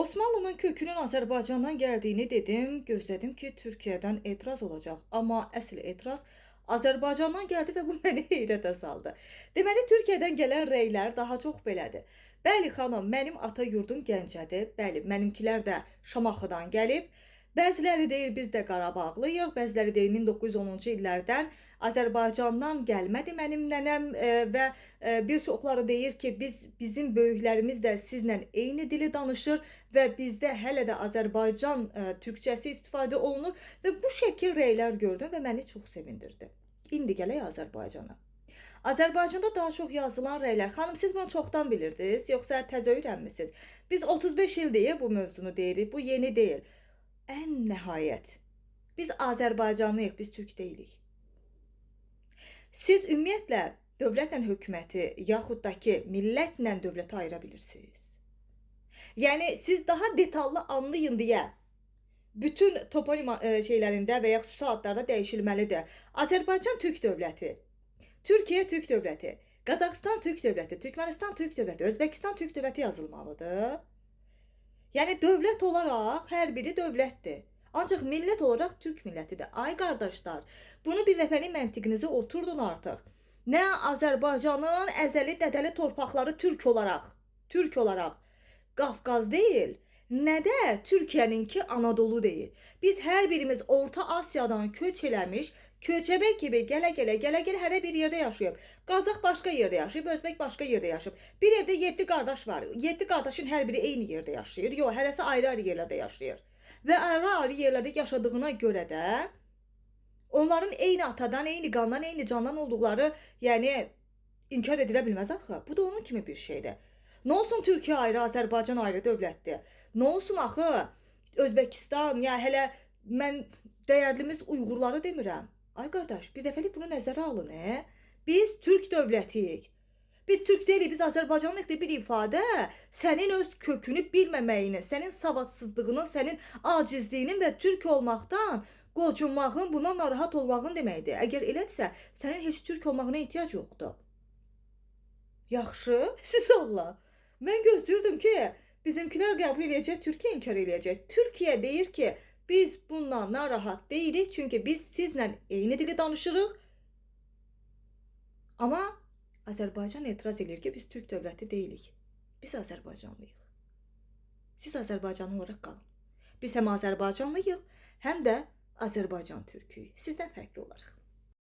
Osmanlının kökünün Azərbaycandan gəldiyini dedim, gözlədim ki, Türkiyədən etiraz olacaq. Amma əsl etiraz Azərbaycandan gəldi və bu məni heyrətə saldı. Deməli, Türkiyədən gələn rəylər daha çox belədir. Bəli, xanım, mənim ata yurdum Gəncədir. Bəli, mənimkilər də Şamaxıdan gəlib. Bəziləri deyir biz də Qarabağlıyıq, bəziləri deyir 1910-cu illərdən Azərbaycandan gəlmədi mənim nənəm və bir çoxları deyir ki, bizim böyüklərimiz də sizlə eyni dili danışır və bizdə hələ də Azərbaycan türkçəsi istifadə olunur və bu şəkil rəylər gördüm və məni çox sevindirdi. İndi gələk Azərbaycana. Azərbaycanda daha çox yazılan rəylər. Xanım, siz bunu çoxdan bilirdiniz, yoxsa təzə öyrənmisiniz? Biz 35 ildir bu mövzunu deyirik, bu yeni deyil. Ən nəhayət, biz Azərbaycanlıyıq, biz türk deyilik. Siz ümumiyyətlə dövlətlə hökuməti, yaxud da ki, millətlə dövləti ayıra bilirsiniz. Yəni, siz daha detallı anlayın deyə bütün toponim şeylərində və ya xüsusi adlarda dəyişilməlidir. Azərbaycan Türk dövləti, Türkiyə Türk dövləti, Qazaxıstan Türk dövləti, Türkmənistan Türk dövləti, Özbəkistan Türk dövləti yazılmalıdır. Yəni, dövlət olaraq hər biri dövlətdir. Ancaq millət olaraq türk millətidir. Ay qardaşlar, bunu bir dəfəlik məntiqinizə oturdun artıq. Nə Azərbaycanın əzəli dədəli torpaqları türk olaraq Qafqaz deyil, nə də Türkiyəninki Anadolu deyil. Biz hər birimiz Orta Asiyadan köç eləmiş, köçəbək kimi gələ-gələ hərə bir yerdə yaşayıb. Qazax başqa yerdə yaşayıb, Özbək başqa yerdə yaşayıb. Bir evdə 7 qardaş var. 7 qardaşın hər biri eyni yerdə yaşayır. Yox, hərəsi ayrı-ayrı yerlərdə yaşayır. Və ayrı-ayrı yerlərdə yaşadığına görə də onların eyni atadan, eyni qandan, eyni candan olduqları, yəni inkar edilə bilməz axı. Bu da onun kimi bir şeydir. Nə olsun Türkiyə ayrı, Azərbaycan ayrı dövlətdir. Nə olsun axı Özbəkistan, ya hələ mən dəyərlimiz Uyğurları demirəm. Ay qardaş, bir dəfəlik bunu nəzərə alın. Biz Türk dövlətiyik. Biz Türk deyilik, biz Azərbaycanlıyıq deyə bir ifadə sənin öz kökünü bilməməyinin, sənin savadsızlığının, sənin acizliyinin və Türk olmaqdan qocunmağın, buna narahat olmağın deməkdir. Əgər elədirsə, sənin heç Türk olmağına ehtiyac yoxdur. Yaxşı, siz Allah. Mən gözləyirdim ki, bizimkilər qəbul eləyəcək, Türkiyə inkar eləyəcək. Türkiyə deyir ki, biz bundan narahat deyilik, çünki biz sizlə eyni dili danışırıq. Amma Azərbaycan etiraz eləyir ki, biz Türk dövləti deyilik. Biz Azərbaycanlıyıq. Siz Azərbaycanlı olaraq qalın. Biz həm Azərbaycanlıyıq, həm də Azərbaycan türküyük. Sizdən fərqli olaraq.